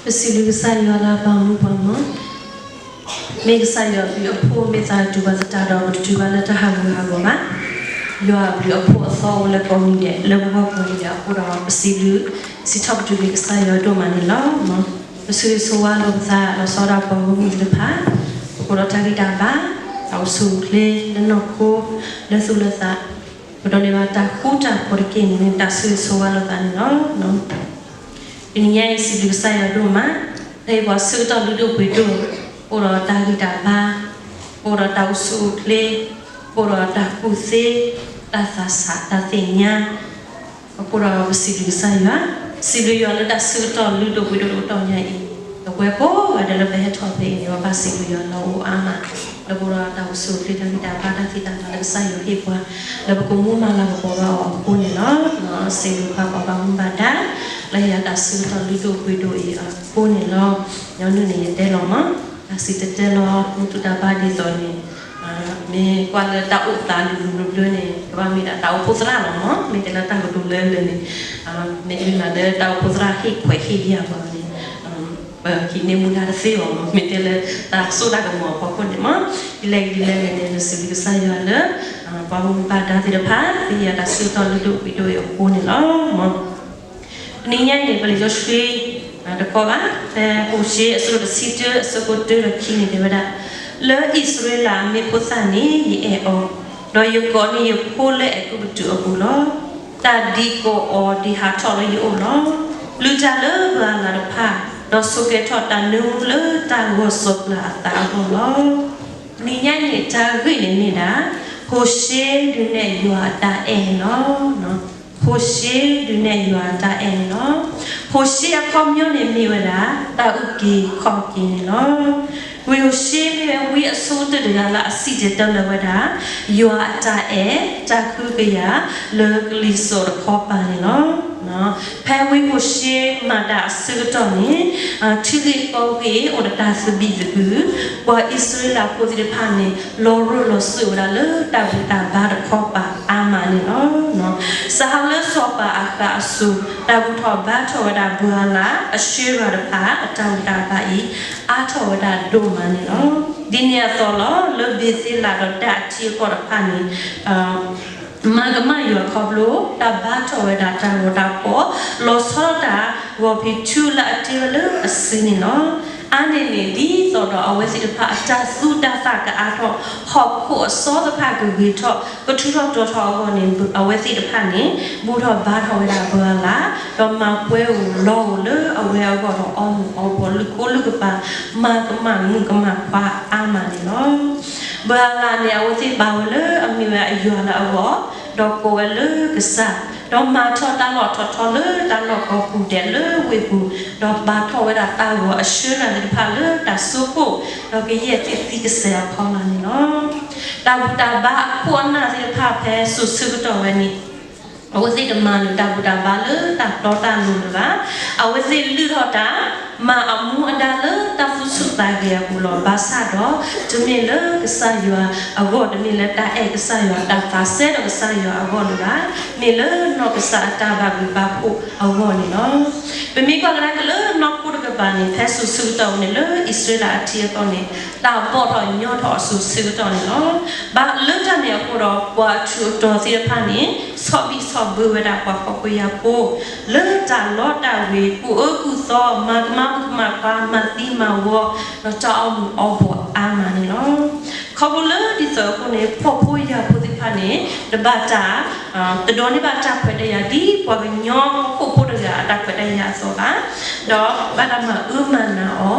ပစံးဘျုးကစၢ်ယွၤလၢအပာ်မူပှၤမီၤ, မ့ၢ်ကစၢ်ယွၤအဘျုးအဖှိၣ်မ့ၢ်သးတူၢ်ဘၣ်သတးဒီး ပတတုၤဘၣ်လၢတၢ်ဟးဂူာ်ဟးဂီၤဘၣ်. ယွၤအဘျုးအဖှိၣ်အသီအိၣ်လၢကိးနံၤဒဲး လၢပဂီၢ်ကိးနံၤဒဲးအဃိဒီး ပစံးဘျုး စံးထီၣ်ပတြၢၤက့ၤကစၢ်ယွၤဒိၣ်မးန့ၣ်လီၤ. ပဆၢဂ့ၤဆၢဝါလိာ်ပသး လီၤဆီဒၣ်ပှၤဂီၢ်မုၢ်သ့ၣ်တဖၣ်, အဃိဒီးတၢ်ဂံၢ်တၢ်ဘါ, တၢ်အိၣ်ဆူၣ်အိၣ်ချ့ လၢနီၢ်ခိ လၢသူၣ်လၢသး, ပဒိးန့ၢ်ဘၣ်တၢ်ဃူတၢ်ဖိးတက့ၢ်န့ၣ် မ့ၢ်တၢ်ဆၢဂ့ၤဆၢဝါလိာ်သးန့ၣ်လီၤ. တနံၤညါအံၤ စံးဘျုးကစၢ်ယွၤဒိၣ်မး, ဖဲအံၤပှၤဆၢကတီၢ်လုၢ်ဒိၣ်ပှ့ၤဒိၣ်, အိၣ်ဒီးတၢ်ဂံၢ်တၢ်ဘါ, အိၣ်ဒီးတၢ်အိၣ်ဆူၣ်အိၣ်ချ့, အိၣ်ဒီးတၢ်ကူၣ်သ့, တၢ်သးဆး တၢ်သ့ၣ်ညါ, အဃိဒီးပစံးဘျုးကစၢ်ယွၤ, စံးဘျုးယွၤလၢတၢ်ဆၢကတီၢ်လုၢ်ဒိၣ်ပှ့ၤဒိၣ်တကတီၢ်ညါအံၤ, ပဝဲကိးဂၤဒဲးလၢပဟဲထီၣ်ဖဲအံၤန့ၣ် ပဘၣ်စံးဘျုးယွၤလၢအအိၣ်အါမး, လၢပအိၣ်ဒီးတၢ်အိၣ်ဆူၣ်အိၣ်ချ့ တၢ်ဂံၢ်တၢ်ဘါ တၢ်သံတၢ်ပှၢ်လၢကစၢ်ယွၤဟ့ၣ်ပှၤ, လၢပကမူမၤလၤကပီၤဘၣ်အီၤအဃိန့ၣ်လီၤ. စံးဘျုးပှၤဘၣ်မူဘၣ်ဒါ, လၢယတၢ်ဆၢကတီၢ်လုၢ်ဒိၣ်ပှ့ၤဒိၣ်အံၤအဃိန့ၣ်လီၤ. ညီနုၢ်န့ၣ်ယတဲလီၤမး, တၢ်စံၣ်တဲၤတဲလီၤ မူတူၢ်တၢ်ဘါဒ်သိးန့ၣ် မ့ၢ်ကွၢ်လၢတၢ်အိၣ်သးလုၢ်လုၢ်ဘျၢဘျၢန့ၣ် ကဘၣ်မ့ၢ်ဒၣ်တၢ်အိၣ်ဖှိၣ်သရၣ်လီၤမး, မ့ၢ်တဲလၢတၢ်ကတိၤလၢလၢာ်န့ၣ်, မ့ၢ်မ့ၢ်လၢတၢ်အိၣ်ဖှိၣ်သရၣ်ဟ့ၣ်ခွဲးဟ့ၣ်ယာ်ပှၤန့ၣ်, ပဟံးန့ၢ်မူဒါတသ့ဘၣ်မး, မ့ၢ်တဲလၢတၢ်စိတၢ်ကမီၤအဖီခိၣ်န့ၣ်မး, ဒ်လဲၣ်ဒ်လဲၣ်ဂ့ၤန့ၣ် ပစံးဘျုးကစၢ်ယွၤလၢ ပှၤမူဘၣ်ဒါသ့ၣ်တဖၣ် သ့ၣ်ညါတၢ်ဆၢကတီၢ်လုၢ်ဒိၣ်ပှ့ၤဒိၣ်အံၤအဃိန့ၣ်လီၤ. တနံၤညါအံၤန့ၣ် ပလံာ်စီဆှံ တကီဘၣ်, ဖဲဟိၤၡ့အဆၢဒိၣ်တဆံတၢ အဆၢဖိတၢဒီးခံန့ၣ် တဲဝဲဒၣ်, လၢအံၣ်စရ့လးအမ့ၢ်ဖိသၣ်န့ၣ် ယအဲၣ်အီၤ, ဒီးယကိးန့ၢ်ယဖိလၢအဲၤကူပတူးအပူၤလီၤ. တၢ်ဒံးကိးအီၤဒံးဟးထီၣ်လၢယအိၣ်လီၤ. လုၢ်တၢ်လၢပှၤအလၤတဖၣ်, ဒီးဆိးကဲထီၣ်တၢ်နၢမူလၢတၢ်ဂီၤစီၤပျၢ်အသးအဂီၢ်လီၤ. တနံၤညါအံၤန့ၣ် တၢ်ဂ့ၢ်န့ၣ်မ့ၢ်ဒၣ် ဟိၤၡ့ဒုးနဲၣ်ယွၤအတၢ်အဲၣ်န့ၣ်လီၤ. ဟိၤၡ့ဒုးနဲၣ်ယွၤအတၢ်အဲၣ်န့ၣ်လီၤ. ဟိၤၡ့အခီပညီန့ၣ်မ့ၢ်ဝဲဒၣ် တၢ်အုၣ်က့ၤခီၣ်က့ၤန့ၣ်လီၤ. ဝံဟိၤၡ့မ့ၢ်ဝဲဝံအဆိကတၢၢ်တဂၤလၢအစံၣ်တဲၤတဲလီၤဝဲဒၣ် ယွၤအတၢ်အဲၣ် တၢ်ကဟုကယာ် လၢကလံၤစိးတခီပၤန့ၣ်လီၤ. ဖဲဝံဟိၤၡ့မၤတၢ်အဆၢကတီၢ်န့ၣ် ထံဂ့ၢ်ကီၢ်ဂ့ၢ်အိၣ်ဒီးတၢ်သဘံၣ်သဘုၣ်, ပှၤအံၣ်စရ့လးဖိသ့ၣ်တဖၣ်န့ၣ် လီၤရၢၢ်လီၤစၢၤဝဲဒၣ်လၢတၢ်ဘူၣ်တၢ်ဘါတခီပၤအါမးန့ၣ်လီၤ. စးထီၣ်လၢစီၤပၤအၤဃးအစိၤ တၢ်ဘူၣ်ထီၣ်ဘါထီၣ်ဝဲဒၣ် ဘွၤလးအၡၢရၤတဖၣ် အတၢ်ဘူၣ်တၢ်ဘါအံၤ အါထီၣ်ဝဲဒၣ်ဒိၣ်မးန့ၣ်လီၤ. ဒ်န့ၣ်အသိးလီၤ လၢဘ့ၤသ့လးဒီးဒၢၣ်အထံအကီၢ်တဖၣ်န့ၣ် မၤကမၣ်ယွၤခီဖျိ တၢ်ဘါထီၣ်ဝဲဒၣ်တၢ်ဂီၤတၢ်ဖီၣ် လီၤဆီဒၣ်တၢ်ဂီၤဖံးထူလၢအတ့ဝဲလၢအစုန့ၣ်လီၤ. အါန့ၢ်န့ၣ် ဒ်သိးဒီးအဝဲသ့ၣ်တဖၣ်အတၢ်သူတၢ်သၣ်ကအါထီၣ် ဟီၣ်ခိၣ်အစီသဖၣ်ကဂ့ၤထီၣ် ကထူးထီၣ်တီၤထီၣ်အဂီၢ်န့ၣ် အဝဲသ့ၣ်တဖၣ်န့ၣ် ဘူၣ်ထီၣ်ဘါထီၣ်ဝဲဒၣ်ဘွၤလး ဒီးမၤပှဲၤဧိၤလီၤဧိၤလၢအဝဲအဂီၢ်ဒီး အီမူၤအီဘှီၣ်လုၢ်ကိလုၢ်ကပၤ မၤကမၣ်မုၣ်ကမၣ်ခွါအါမးန့ၣ်လီၤ. ဘွၤလးန့ၣ် အဝဲသ့ၣ်ဘါဝဲလၢအမ့ၢ်ဝဲအယွၤလၢအဂီၢ်, ဒီးကိးဝဲလၢကစၢ်, ဒီးမၤထီၣ်တၢ်လီၢ်ထီၣ်ထီလၢတၢ်လီၢ်ကိးပူၤဒဲးလၢဝ့ၢ်ပူၤ, ဒီးဘါထီၣ်ဝဲဒၣ်တၢ်ဂီၤအၡၢရၤသ့ၣ်တဖၣ်လၢတၢ်စိခိၣ်, ဒီးကယဲၢ်သ့ၣ်သံကစဲးအဖီလာ်န့ၣ်လီၤ. တၢ်ဘူၣ်တၢ်ဘါအခိၣ်အနၢ်သ့ၣ်တဖၣ်ဖဲစိၤဆၢကတီၢ်ဝဲန့ၣ် အဝဲသ့ၣ်တမၤနၢၤတၢ်ဘူၣ်တၢ်ဘါလၢတၢ်တီတၢ်လိၤလၢၤဘၣ်. အဝဲသ့ၣ်လုၢ်ထီၣ်တၢ် မၤအမူအဒါလၢတၢ်သူၣ်ဆူၣ်သးဂဲၤအပူၤလီၤ. ဘၣ်ဆၣ်ဒီး တမ့ၢ်လၢကစၢ်ယွၤအဂီၢ်, တမ့ၢ်လၢတၢ်အဲၣ်ကစၢ်ယွၤ, တၢ်သးစဲဒီးကစၢ်ယွၤအဂီၢ်လၢၤဘၣ်. မ့ၢ်လၢနီၢ်ကစၢ်အတၢ်ဘၣ်ဘျုးဘၣ်ဖှိၣ်အဂီၢ်န့ၣ်လီၤ. ပမ့ၢ်ကွၢ်ကဒါက့ၤလၢနီၢ်ခိတကပၤန့ၣ် ဖဲစိၤဆၢကတီၢ်ဝဲန့ၣ် လၢအံၣ်စရ့လးအထံအကီၢ်န့ၣ် တၢ်ဘီၣ်ထီၣ်ညီထီၣ်အစိၤဆၢကတီၢ်န့ၣ်လီၤ. ဘၣ်လၢတၢ်န့ၣ်အဃိဒီး ပှၤထူးအတီၤသ့ၣ်တဖၣ်န့ၣ် ဆီၣ်ဘံၣ်ဆီၣ်ဘၢဝဲဒၣ်ပှၤဖှီၣ်ဖိယာ်ဖိ လၢတၢ်လီတၢ်ဝ့ၤ ကူၣ်အၢကူၣ်သီ မၤကမၣ်မုၣ်ကမၣ်ခွါ မၤသံမၤဝီ ဒီးတၢ်အီမူၤအီဘှီၣ်အါမးန့ၣ်လီၤ. ခီဖျိလၢဒ်သိးအဃိန့ၣ် ဖှီၣ်ဖိယာ်ဖိသ့ၣ်တဖၣ်န့ၣ် တဘၣ်တၢ် တဒိးန့ၢ်ဘၣ်တၢ်ခွဲးတၢ်ယာ် ဒ်ပှၤကညီဟီၣ်ခိၣ်ဖိတဂၤအတၢ်ခွဲးတၢ်ယာ်အသိးဘၣ်, ဒီးဘၣ်တၢ်မၤအၢမၤ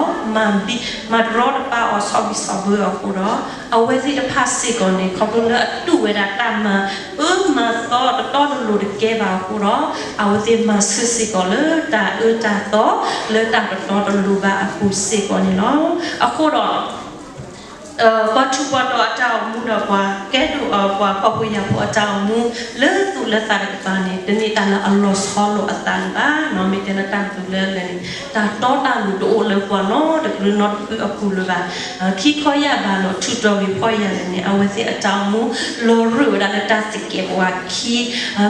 နးအီၤ, မၤဘံၣ် မၤတရီတပါအီၤ ဆီၣ်ဘံၣ်ဆီၣ်ဘၢအီၤအဃိဒီး အဝဲသ့ၣ်တဖၣ်စ့ၢ်ကီးန့ၣ် ခီဖျိလၢအတူၢ်ဝဲဒၣ်တၢ်မၤအၢမၤသီတတီတလိၤတကဲဘၣ်အဃိဒီး အဝဲသ့ၣ်မၤဆၢစ့ၢ်ကီးလၢတၢ်အၢတၢ်သီ လၢတၢ်တတီတလိၤဘၣ်အပူၤစ့ၢ်ကီးန့ၣ်လီၤ. အဃိဒီး ပှၤထူးပှၤတီၤအတၢ်အိၣ်မူဒီးပှၤကဲဒိၣ်အီၤ ပှၤဖှီၣ်ဖိယာ်ဖိအတၢ်အိၣ်မူ လၢသူၣ်လၢသးတကပၤန့ၣ် တမ့ၢ်တၢ်လၢအလီၤဆီလိာ်အသးလၢၤဘၣ်. မ့ၢ်တဲလၢတၢ်ကတိၤလၢလၢာ်န့ၣ် တၢ်တီတၢ်လိၤတအိၣ်လၢပှၤနီတကလုာ်နီတဖုအပူၤလၢၤဘၣ်. ခံခီယၢ်ဘးလီၤ ထုးတီၤဂ့ၤဖီၣ်ယာ်လၢာ်န့ၣ် အဝဲသ့ၣ်အတၢ်အိၣ်မူလီၤရူၢ်ဝဲဒၣ်လၢတၢ်သကဲးပဝးခံ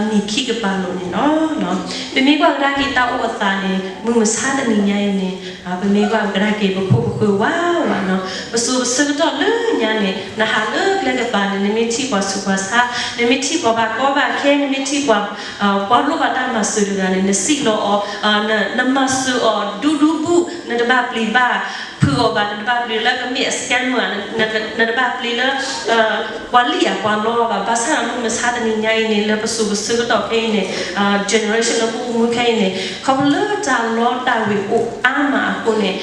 မံၤခံကပၤလိၤန့ၣ်လီၤ. ပမ့ၢ်ကွၢ်ကဒါက့ၤတၢ်အိၣ်အသးန့ၣ် မုၢ်မဆါတနံၤညါအံၤန့ၣ် ပမ့ၢ်ကွၢ်ကဒါက့ၤ ပခိၣ်ပဃၢၤဝးဝးနီၤ ပစိၤပဆၢကတီၢ်လၢညါန့ၣ် နဟးလၢကျဲကပၤန့ၣ် နမ့ၢ်ထံၣ်ပှၤဆူးပှၤဆါ, နမ့ၢ်ထံၣ်ပှၤဘၣ်ကီဘၣ်ခဲ, နမ့ၢ်ထံၣ်ပှၤ ပှၤလိၣ်ဘၣ်တၢ်မၤစၢၤတဂၤန့ၣ် နစံးလီၤအီၤ, နမၤစၢၤအီၤဒူဒူဘူၣ်, နတဘၣ်ပျံၤဘၣ်ဖုးအီၤဘၣ်, နတဘၣ်ပျံၤလၢကမ့ၢ်အ scammer နတဘၣ်ပျံၤလၢ ပှၤလံၣ်အပှၤလီဘၣ်. ဘၣ်ဆၣ်ဒီးမုၢ်မဆါတနံၤညါအံၤန့ၣ် လၢပစိၤပဆၢကတီၢ်ခဲအံၤန့ၣ် generation လၢပအိၣ်မူခဲအံၤန့ၣ် ခီဖျိလၢတၢ်လီတၢ်ဝ့ၤအိၣ်အါမးအဃိန့ၣ်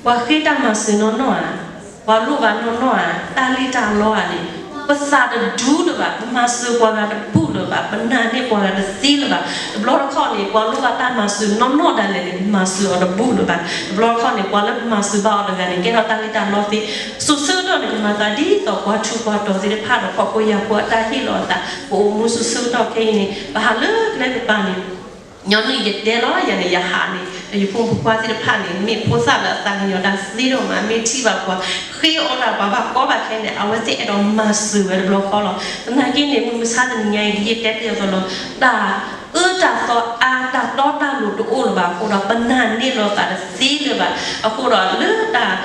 ပှၤဃ့တၢ်မၤစၢၤနီၢ်နီၢ်ဧါ, ပှၤလိၣ်ဘၣ်နီၢ်နီၢ်ဧါ, တၢ်လံၣ်တၢ်လီဧါန့ၣ် ပသးတဒူလၢၤဘၣ်, ပမၤစၢၤပှၤဂၤတဘူၣ်လၢၤဘၣ်, ပနာ်န့ၢ်ပှၤဂၤတသ့လၢၤဘၣ်. တဘျီတခီၣ်န့ၣ် ပှၤလိၣ်ဘၣ်တၢ်မၤစၢၤနီၢ်နီၢ်ဒၣ်လဲာ်န့ၣ် မၤစၢၤအီၤတဘူၣ်လၢၤဘၣ်. တဘျီတခီၣ်န့ၣ် ပှၤလၢပမၤစၢၤဘၣ်အီၤတဂၤန့ၣ် ကဲထီၣ်တၢ်လံၣ်တၢ်လီသ့. စိၤဆၢကတီၢ်န့ၣ် ကမၤသးဒ်သိးပှၤထူးပှၤတီၤသ့ၣ်တဖၣ်ဒီး ဟီၣ်ခိၣ်ယၢၢ်ဖိအတၢ်ဟ့ၣ်လီၤအသး ပအိၣ်မူစိၤဆၢကတီၢ်ခဲအံၤန့ၣ် ပဟးလၢကျဲကပၤန့ၣ် ညီနုၢ်ယတဲလီၤ ယၤန့ၣ် ယဟးန့ၣ် ယဖိမုၣ်ဖိခွါသ့ၣ်တဖၣ်န့ၣ် မ့ၢ်ဖိသၣ်လၢအသးကညီၤတၢ်သ့ဒီးမး မ့ၢ်ထံၣ်ဘၣ်ပှၤ ဃ့အီၣ်တၢ်ပှၤဘၣ်ကီဘၣ်ခဲန့ၣ် အဝဲသ့ၣ်အဲၣ်ဒိးမၤစၢၤဝဲတဘျီဃီလီၤ. သနာ်က့န့ၣ် မုၢ်မဆါတနံၤညါအံၤ ဒ်ယတဲတ့ၢ်အသိးလီၤ တၢ်အၢတၢ်သီအါ တၢ်တီတၢ်လိၤတအိၣ်လၢၤဘၣ်အဃိဒီး ပနာ်န့ၢ်လိာ်သးတသ့လၢၤဘၣ်. အဃိဒီးလၢတၢ်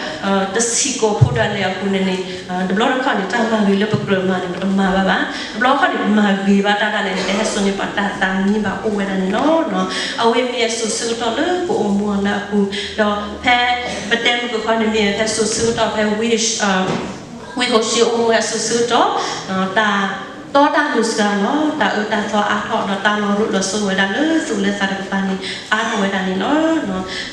တဆံးကိာ်ဖိဒၣ်လဲာ်အပူၤန့ၣ်န့ၣ် တဘျီတခီၣ်န့ၣ် တၢ်မၤဂ့ၤလၢပကြၢးမၤန့ၣ် ပတမၤဘၣ်ဘၣ်. တဘျီတခီၣ်န့ၣ် ပမၤဂ့ၤဘၣ်တၢ်ဒၣ်လဲာ်န့ၣ် တဟဲစိာ်န့ၢ်ပှၤတၢ်သးမံဘၣ်အိၣ်ဝဲဒၣ်န့ၣ်လီၤ. အဝဲမ့ၢ်အစိၤဆၢကတီၢ်လၢပအိၣ်မူအီၤလၢအပူၤ, ဒီးဖဲ ပတဲမုၢ်ကခီန့ၣ် မ့ၢ်ဖဲစိၤဆၢကတီၢ်ဖဲ ဝံဟိၤၡ့အိၣ်မူဝဲအစိၤဆၢကတီၢ်, တၢ်တီတၢ်လိၤစှၤလီၤ, တၢ်အၢတၢ်သီအါထီၣ် ဒီးတၢ်လီၤရူၢ်လီၤစူၤဝဲဒၣ်လၢသူၣ်လၢသးတကပၤန့ၣ် အါထီၣ်ဝဲဒၣ်န့ၣ်လီၤ.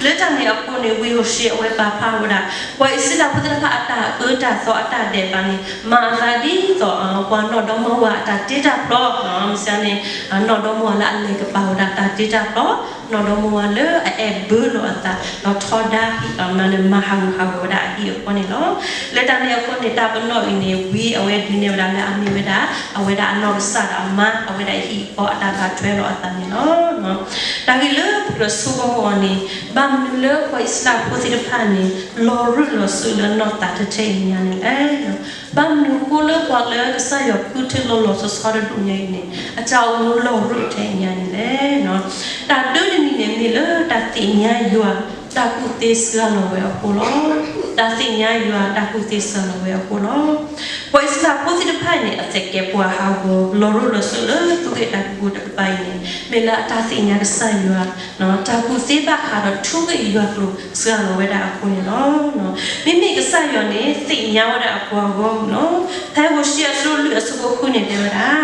လၢတၢ်န့ၣ်အဃိန့ၣ် ဝံဟိၤၡ့အဝဲပာ်ဖျါဝဲဒၣ် ပှၤအံၣ်စရ့လးဖိသ့ၣ်တဖၣ်အတၢ်အၢတၢ်သီအတၢ်ဒဲးဘးန့ၣ် မၤအသးဒ်သိး ပှၤနီၢ်ဒီမါဝၤအတၢ်တ့တၢ်ဖျီ, မ့ၢ်စ့ၢ်န့ၣ် နီၢ်ဒီမါဝၤလၢအလဲၤကပာ်ဝဲဒၣ်တၢ်တ့တၢ်ဖျီ, နီၢ်ဒီမါဝၤလၢအအဲၣ်ဘၢလိာ်အသး ဒီးထီဒါဟံၣ်အမၤန့ၣ် မၤဟးဂူာ်ဟးဂီၤဝဲဒၣ်အဟံၣ်အဃီန့ၣ်လီၤ. လၢတၢ်န့ၣ်အဃိန့ၣ် တၢ်ပနီၣ်အံၤန့ၣ် ဝံအဝဲဒုးနဲၣ်ဝဲဒၣ်လၢအမ့ၢ်ဝဲဒၣ် အဝဲဒၣ်အနီၢ်ကစၢ်ဒီးအမါ အဝဲဒၣ်အဟံၣ်အဃီအတၢ်ဘၣ်ထွဲလိာ်အသးန့ၣ်လီၤ. တၢ်ဂ့ၢ်လၢပကြၢးဆိကမိၣ်အီၤန့ၣ် ဘၣ်မနုၤလၢပှၤအံၣ်စရ့လးဖိသ့ၣ်တဖၣ်န့ၣ် လီၤရူၢ်လီၤစူၤလၢနီၢ်သးထဲထဲအံၤညါန့ၣ်လဲၣ်. ဘၣ်မနုၤဃိလၢပှၤလၢကစၢ်ယွၤဃုထၢလီၤလီၤဆီဆီတဒူၣ်ညါအံၤန့ၣ် အတၢ်အိၣ်မူလီၤရူၢ်ထဲအံၤညါန့ၣ်လဲၣ်. တၢ်ဒၢတမံၤန့ၣ်မ့ၢ်လၢတၢ်သ့ၣ်ညါယွၤ တၢ်ကူၣ်သ့စှၤလီၤဝဲအဃိလီၤ. တၢ်သ့ၣ်ညါယွၤ တၢ်ကူၣ်သ့စှၤလီၤဝဲအဃိလီၤ. ပှၤအံၣ်စရ့လးဖိသ့ၣ်တဖၣ်အံၤန့ၣ် အသကဲးပဝးဟးဂီၤ လီၤရူၢ်လီၤစူၤလၢသူၣ်ဂ့ၢ်တၢ်ကပူၤတကပၤအံၤန့ၣ် မ့ၢ်လၢအတၢ်သ့ၣ်ညါကစၢ်ယွၤ တၢ်ကူၣ်သ့ဘၣ်ဃးဒီးထူဂ့ၢ်ယွၤကျိာ်စှၤလီၤဝဲဒၣ်အဃိန့ၣ်လီၤ. မ့မ့ၢ်ကစၢ်ယွၤန့ၣ် သ့ၣ်ညါဝဲဒၣ်အပှၤဂီၢ်မုၢ်လီၤ. ဖဲဟိၤၡ့အဆၢဒိၣ်လွံၢ်အဆၢဖိဃုန့ၣ်တဲဝဲဒၣ်,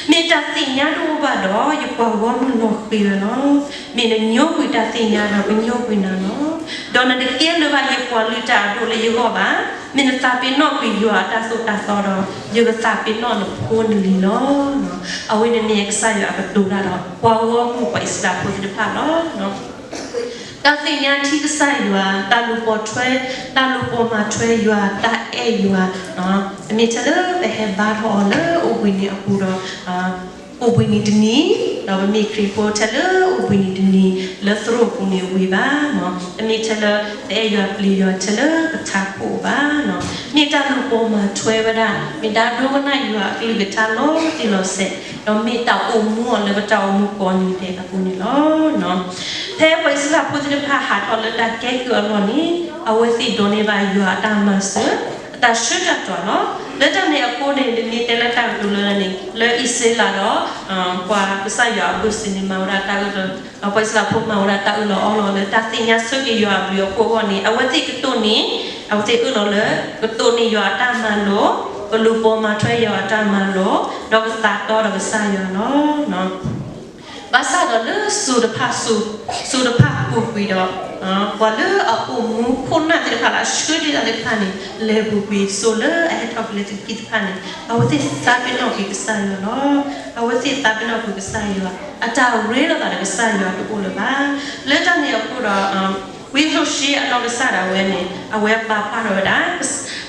မ့ၢ်တၢ်သ့ၣ်ညါတအိၣ်ဘၣ်ဒီး ယပှၤဂီၢ်မုၢ်လီၤဃံၤဝဲလီၤ. မ့ၢ်နညိကွံာ်တၢ်သ့ၣ်ညါဒီး ကညိကွံာ်နၤလီၤ. ဒီးနတကဲလၢၤဘၣ်ယပှၤလုၢ်တၢ်အဒိၣ်လၢယဂီၢ်ဘၣ်. မ့ၢ်နသးပ့ၤနီၣ်ကွံာ်ယွၤအတၢ်သိၣ်တၢ်သီဒီး ယကသးပ့ၤနီၣ်နဖိနလံၤလီၤ. အဝဲန့ၣ်မ့ၢ်ကစၢ်ယွၤအကတိၤတၢ်ဒီး ပှၤဂီၢ်မုၢ်ပှၤအံၣ်စရ့လးဖိသ့ၣ်တဖၣ်လီၤ. တၢ်သ့ၣ်ညါထံကစၢ်ယွၤ, တၢ်လူၤပိာ်ထွဲ, တၢ်လူၤပိာ်မၤထွဲယွၤ, တၢ်အဲၣ်ယွၤ, တမ့ၢ်ထဲလၢပဟဲဘါထီၣ်အီၤလၢအိၣ်ဘှံးနံၤအပူၤဒီး အိၣ်ဘှံးနံၤတနံၤ, ဒီးပမ့ၢ်ခရံာ်ဖိထဲလၢအိၣ်ဘှံးနံၤတနံၤ လၢသရိာ်ပူၤန့ၣ်ဝံၤဘၣ်. တမ့ၢ်ထဲလၢပအဲၣ်ယွၤပျံၤယွၤ ထဲလၢပထးခိၣ်ဘၣ်. မ့ၢ်တၢ်လူၤပိာ်မၤထွဲဝဲဒၣ်, မ့ၢ်တၢ်ဒိကနၣ်ယွၤအကလုၢ်ကထါလီၤတံၢ်လီၤဆဲး, ဒီးမ့ၢ်တၢ်အိၣ်မူအီၤလၢပတၢ်အိၣ်မူကိးနံၤဒဲးအပူၤန့ၣ်လီၤ. ဖဲပှၤအံၣ်စရ့လးဖိသ့ၣ်တဖၣ်ဟးထီၣ်လၢတၢ်ကဲကုၢ်အလီၢ်န့ၣ် အဝဲသ့ၣ်ဒိးန့ၢ်ဘၣ်ယွၤအတၢ်မၤစၢၤ, အတၢ်ဆှၢတၢ်တွၤလီၤ. လၢတၢ်န့ၣ်အဃိန့ၣ် ပမ့ၢ်တဲလၢတၢ်ကတိၤလၢန့ၣ် လၢအံၣ်စရ့လးဒီး ပှၤကစၢ်ယွၤအဘၢၣ်စၢၤန့ၣ် မၤဝဲဒၣ်တၢ်အၢၣ်လီၤ, ပှၤအံၣ်စရ့လးဖိမၤဝဲဒၣ်တၢ်အၢၣ်လီၤအီလီၤလၢတၢ်သ့ၣ်ညါဆၢက့ၤယွၤအဘျုးအဖှိၣ်အဂီၢ်န့ၣ် အဝဲသ့ၣ်ကတိၢ်န့ၢ်, အဝဲသ့ၣ်အၢၣ်လီၤလၢ ကတိၢ်န့ၢ်ယွၤအတၢ်မၤလိာ်, ကလူၤပိာ်မၤထွဲယွၤအတၢ်မၤလိာ်, ဒီးကသးတီဒီးကစၢ်ယွၤလီၤ. ဘၣ်ဆၣ်ဒီးလၢစိၤတဖၣ်, စိၤတဖၣ်ပူၤကွံာ်ဒီး ပှၤလၢအအိၣ်မူခိၣ်နၢ်သ့ၣ်တဖၣ်လၢအဆှၢတ့ၢ်တၢ်သ့ၣ်တဖၣ်န့ၣ် လဲၤပူၤကွံာ်စိၤလၢအဟဲထီၣ်က့ၤလၢသုးက့သ့ၣ်တဖၣ်န့ၣ် အဝဲသ့ၣ်သးပ့ၤနီၣ်ကွံာ်ကစၢ်ယွၤလီၤ. အဝဲသ့ၣ်သးပ့ၤနီၣ်ကွံာ်ကစၢ်ယွၤ, အတၢ်ရ့လိာ်သးဒီးကစၢ်ယွၤတအိၣ်လၢၤဘၣ်. လၢတၢ်န့ၣ်အဃိဒီး ဝံဟိၤၡ့အနီၢ်ကစၢ်ဒၣ်ဝဲန့ၣ် အဝဲပာ်ဖျါထီၣ်ဝဲဒၣ်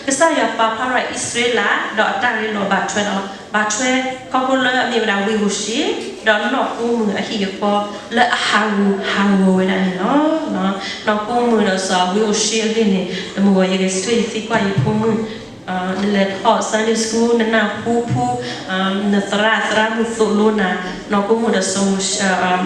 ကစၢ်ယွၤပာ်ဖျါထီၣ်အံၣ်စရ့လး ဒီးအတၢ်ရ့လိာ်ဘၣ်ထွဲဒီး ဘၣ်ထွဲခီဖျိလၢအမ့ၢ်ဝဲဒၣ်ဝ့ၢ်ဧိၤၡ့ၣ် ဒီးနီၢ်ကိမုၣ်အဟံၣ်အဃီ လၢအဟးဂူာ်ဟးဂီၤဝဲဒၣ်န့ၣ်လီၤ. နီၢ်ကိမုၣ်ဒီးစီၤဝ့ၢ်ဧိၤၡ့ၣ်အဂ့ၢ်န့ၣ် တမုၢ်ဂီၤယဂဲၤဆၢထၢၣ်ယသံကွၢ်ယဖိမုၣ် နလဲၤထီၣ် Sunday school နနၢ်ဟူဖူ နသရၣ်သရၣ်မုၣ်သိၣ်လိနၤ နီၢ်ကိမုၣ်ဒီးစီၤ ဝ့ၢ်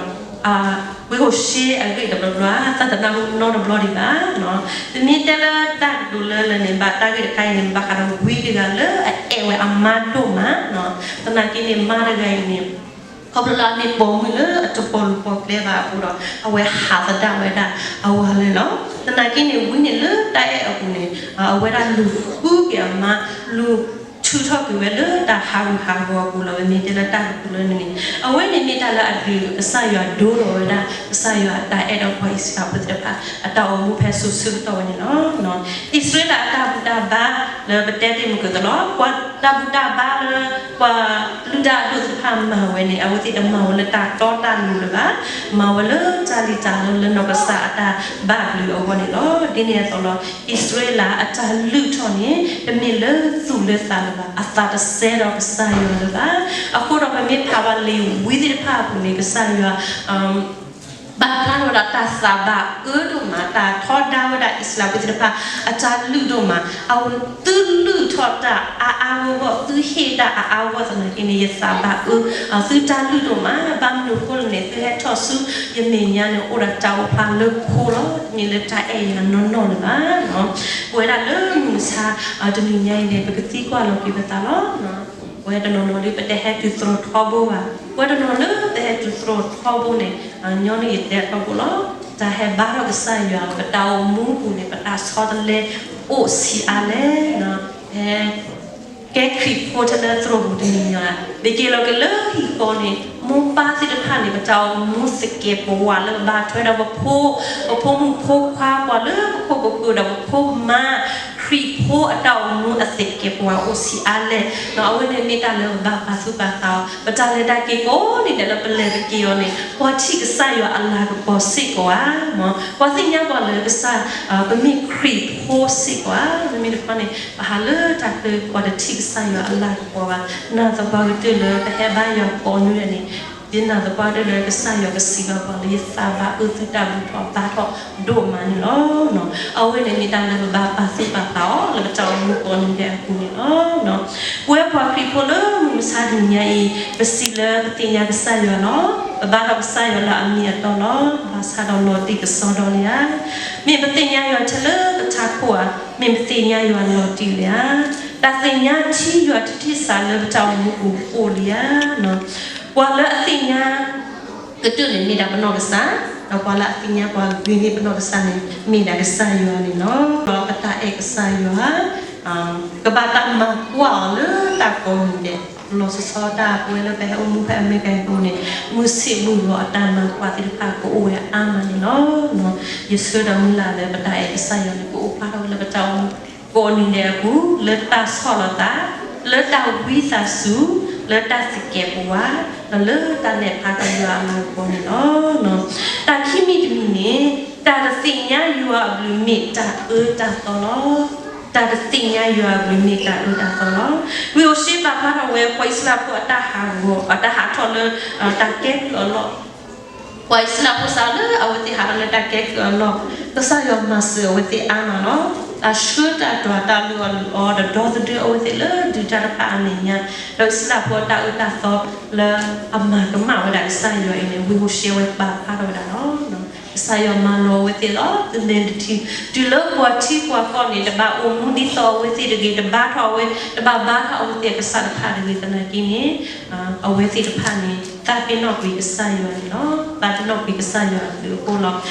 ဧိၤၡ့ၣ်အဂ့ၢ်တဘျီဘျီ သးတနၢ်ဟူနီတဘျီဒံးဘၣ်. ပမ့ၢ်တဲလၢတၢ်ကတိၤလၢလၢန့ၣ် ဘၣ်တၢ်ဂ့ၢ်တခါအံၤန့ၣ် ဘၣ်ဃးဒီးဝံတဂၤလၢအအဲၣ်ဝဲအမါဒိၣ်မး, သနာ်က့န့ၣ် မါတဂၤအံၤန့ၣ် ခီဖျိလၢအမ့ၢ်ပိာ်မုၣ်လၢအတပီၢ်လူၤပီၢ်ကျဲဘၣ်အဃိဒီး အဝဲဟးသဒၣ်ဝဲဒၣ်အဝၤလဲလီၤ. သနာ်က့န့ၣ် ဝံန့ၣ်လၢတၢ်အဲၣ်အပူၤန့ၣ် အဝဲဒၣ်လူၤဃုက့ၤအမါ လူၤထုးထီၣ်က့ၤဝဲလၢတၢ်ဟးဂူာ်ဟးဂီၤအပူၤလီၤ. ပမ့ၢ်တဲလၢတၢ်ကတိၤလၢန့ၣ်န့ၣ် အဝဲန့ၣ်မ့ၢ်တၢ်လၢအဒုးကစၢ်ယွၤဒိလီၤဝဲဒၣ် ကစၢ်ယွၤအတၢ်အဲၣ်ဒီးပှၤအံၣ်စရ့လးဖိသ့ၣ်တဖၣ် အတၢ်အိၣ်မူဖဲစိၤဆၢကတီၢ်ဝဲန့ၣ်လီၤ. အံၣ်စရ့လးအတၢ်ဘူၣ်တၢ်ဘါလၢပတဲတ့ၢ်မုၢ်ကသလီၤ ပှၤတၢ်ဘူၣ်တၢ်ဘါလၢ ပှၤလုၢ်တၢ်အဒိၣ်သ့ၣ်တဖၣ်မၤဝဲန့ၣ် အဝဲသ့ၣ်တမၤဝဲလၢတၢ်တီတၢ်လိၤလၢၤဘၣ်, မၤဝဲလၢတၢ်လံၣ်တၢ်လၢလၢနီၢ်ကစၢ်အတၢ်ဘၣ်ဘျုးအဂီၢ်န့ၣ်လီၤ. ဒ်န့ၣ်အသိးလီၤ အံၣ်စရ့လးအတၢ်လုၢ်ထီၣ်န့ၣ် တမ့ၢ်လၢသူၣ်လၢသးလၢၤဘၣ်, အသးတစဲဒီးကစၢ်ယွၤလၢၤဘၣ်. အဃိဒီးပမ့ၢ်ဖးဘၣ်လံာ်ဝံသ့ၣ်တဖၣ်အပူၤန့ၣ် ကစၢ်ယွၤ ဘၣ်ဖျါထီၣ်ဝဲဒၣ်တၢ်သးဘၣ်အၢဒိၣ်မး, တၢ်ထီဒါဝဲဒၣ်အံၣ်စရ့လးဖိသ့ၣ်တဖၣ် အတၢ်လုၢ်ဒိၣ်မး, အဝဲသုလုၢ်ထီၣ်တၢ်အါအါဂီၢ်ဂီၢ်, သုဟ့ၣ်တၢ်အါအါဂီၢ်ဂီၢ်သနာ်က့န့ၣ် ယသးဘၣ်အၢ, သုတၢ်လုၢ်ဒိၣ်မး, ဘၣ်မနုၤအဃိလဲၣ်န့ၣ် သုဟဲထီၣ်ဆူယမဲာ်ညါန့ၣ် အိၣ်ဒီးတၢ်အိၣ်ဖျါလၢခိလီၤ, တမ့ၢ်လၢတၢ်အဲၣ်ယၤနီၢ်နီၢ်လၢၤဘၣ်. ပဝဲဒၣ်လၢမုၢ်မဆါ တနံၤညါအံၤန့ၣ် ပကသံကွၢ်လီၤက့ၤပသးလီၤ. ပဝဲတနီၤနီၤဒ်ပတဟဲတုၤသရိာ်ထီဘိဘၣ်, ပဝဲတနီၤလၢပဟဲတုၤသရိာ်ထီဘိန့ၣ် ညီနုၢ်ယတဲအဖီခိၣ်လီၤ. တၢ်ဟဲဘါထီၣ်ကစၢ်ယွၤ ပတၢ်အိၣ်မူအပူၤန့ၣ် ပတၢ်ဆီတလဲအိၣ်ဆံးအါလဲၣ်, ဟဲ ကဲခရံာ်ဖိထဲလၢသရိာ်ပူၤတနံၤညါဧါ, ပက့ၤလီၤက့ၤလၢဟံၣ်ဃီန့ၣ် မိၢ်ပၢ်သ့ၣ်တဖၣ်န့ၣ် ပတၢ်အိၣ်မူသကဲးပဝးလၢပဘါထွဲဒီး ပဖိမုၣ်ဖိခွါ ပှၤလၢပခိၣ်ပဃၢၤဒီးပဖိပမါ ခရံာ်ဖိအတၢ်အိၣ်မူအသကဲးပဝးအိၣ်ဆံးအါလဲၣ်. ဒီးအဝဲန့ၣ်မ့ၢ်တၢ်လၢပဘၣ်ပာ်သူၣ်ပာ်သးအီၤ, ပတၢ်လဲၤတၢ်က့ၤကိးနံၤဒဲးလၢပလဲၤပက့ၤအီၤန့ၣ် ပှၤထံၣ်ကစၢ်ယွၤအလၤကပီၤစ့ၢ်ကီးဧါ, ပှၤသ့ၣ်ညါပှၤလၢကစၢ် ပမ့ၢ်ခရံာ်ဖိစ့ၢ်ကီးဧါ, မ့မ့ၢ်တခီန့ၣ် ပဟးလၢတၢ်ချၢပှၤတထံၣ်ကစၢ်ယွၤအလၤကပီၤဘၣ်. နာ်သပှၢ်ကတၢၢ်လၢပဟဲဘါယွၤကိးနံၤဒဲးန့ၣ်, ဒ်နာ်သပှၢ်ကတၢၢ်လၢကစၢ်ယွၤကစံးဘၣ်ပှၤလၢ ယသးဘၣ်အၢသုတၢ်ဘူၣ်ထီၣ်ဘါထီၣ်ဒိၣ်မးန့ၣ်လီၤ. အဝဲန့ၣ်မ့ၢ်တၢ်လၢပဘၣ်ပာ်သူၣ်ပာ်သးအီၤ လၢပတၢ်အိၣ်မူကိးနံၤဒဲးအပူၤန့ၣ်လီၤ. ပဝဲပှၤခရံာ်ဖိလၢမုၢ်မဆါတနံၤညါအံၤ ပစံးလၢပသ့ၣ်ညါကစၢ်ယွၤလီၤ. ပဘါထီၣ်ကစၢ်ယွၤလၢအမံၤအတီလီၤ. ဘၣ်ဆၣ်ဒီးလီၤတံၢ်ကစီဒီလံဧါ. မ့ၢ်ပသ့ၣ်ညါယွၤထဲလၢပထးခိၣ်ဧါ, မ့ၢ်ပသ့ၣ်ညါယွၤလီၤတံၢ်လံဧါ. တၢ်သ့ၣ်ညါထံယွၤတထံၣ်စးလၢပတၢ်အိၣ်မူပူၤအိၣ်လံဧါ. ပှၤလၢအသ့ၣ်ညါ ကတၢၢ်န့ၣ်မ့ၢ်ဒၣ်ပနီၢ်ကစၢ်, ဒီးပှၤလၢအသ့ၣ်ညါပှၤဂ့ၤန့ၢ်ပနီၢ်ကစၢ်န့ၣ် မ့ၢ်ဒၣ်ကစၢ်ယွၤန့ၣ်လီၤ. ဒီးပတၢ်အဲၣ်ကစၢ်ယွၤ ကဘၣ်တၢ်မၤကွၢ်အီၤလၢတၢ်ကိးနံၤဒဲး, လီၤဆီဆီတၢ်ပဝဲလၢပဟဲအိၣ်မူဖဲအမဲရကၤအံၤအဃိန့ၣ် မုၢ်ဆ့ၣ်မုၢ်ဂီၤအတၢ်မၤကွၢ်သ့ၣ်တဖၣ်ကအိၣ်ဝဲအါမးန့ၣ်လီၤ. ယဆၢဒီးမုၢ်လၢ်လၢပတၢ်အဲၣ်ကစၢ်ယွၤန့ၣ် ကအိၣ်ဖျါထီၣ်ဝဲလၢပတၢ်အိၣ်မူ ကိးနံၤဒဲးအပူၤ လၢတၢ်ဆီၣ်လီၤသး, လၢတၢ်ဝံသးစူၤ, လၢတၢ်သကဲးပဝး, ဒီးလၢတၢ်နဲၣ်ဖျါထီၣ်ယွၤအလၤကပီၤန့ၣ်လီၤ. တၢ်ခံမံၤတမံၤန့ၣ် တၢ်တသ့ၣ်ညါယွၤအဘျုးမ့ၢ်တၢ်အၢတၢ်သီလီၤ. တၢ်တသ့ၣ်ညါယွၤအဘျုးမ့ၢ်တၢ်အၢတၢ်သီလီၤ. ဝ့ၢ်ဧိၤၡ့ၣ်ပာ်ဖျါထီၣ်ဝဲ ပှၤအံၣ်စရ့လးဖိအတၢ်ဟးဂီၤ အတၢ်ဟးထီၣ်လၢ တၢ်ကဲကုၢ်အလီၢ် ပှၤအံၣ်စရ့လးဖိစးလၢအဝဲသ့ၣ်ဟးထီၣ်လၢတၢ်ကဲကုၢ်အလီၢ်, ကစၢ်ယွၤမၤစၢၤအဝဲသ့ၣ်အါမးလီၤ. တၢ်ဆှၢတၢ်တွၤတၢ်လုၢ်အီၣ်လုၢ်အီဒီးဒီသဒၢအဝဲသ့ၣ်လၢဒုၣ်ဒါတဖၣ်အမဲာ်ညါ, ဒီးအံၣ်စရ့လးဖိအတၢ်အၢတၢ်သီလၢအမၤကမၣ်ဝဲဒၣ်ကစၢ်ယွၤအံၤန့ၣ် ဝ့ၢ်ဧိၤၡ့ၣ်ဝဲပာ်ဖျါထီၣ်ဝဲဒၣ်လီၤ. ကစၢ်ယွၤမၤလီၤအဝဲသ့ၣ်လီၤ. သုမ့ၢ်တထံၣ် တုၤလၢပှၤထံပှၤကီၢ်န့ၣ် တဘၣ်အိၣ်မူဒ်သိးအဝဲသ့ၣ်တဂ့ၤ, တဘါထီၣ်အဝဲ, တဘၣ်ဘါထီၣ်အဝဲသ့ၣ်အကစၢ်တဖၣ်တဂ့ၤသနာ်က့န့ၣ် အဝဲသ့ၣ်တဖၣ်န့ၣ် သးပ့ၤနီၣ်ကွံာ်ကစၢ်ယွၤန့ၣ်လီၤ. သးပ့ၤနီၣ်ကွံာ်ကစၢ်ယွၤအဘျုးအဖှိၣ်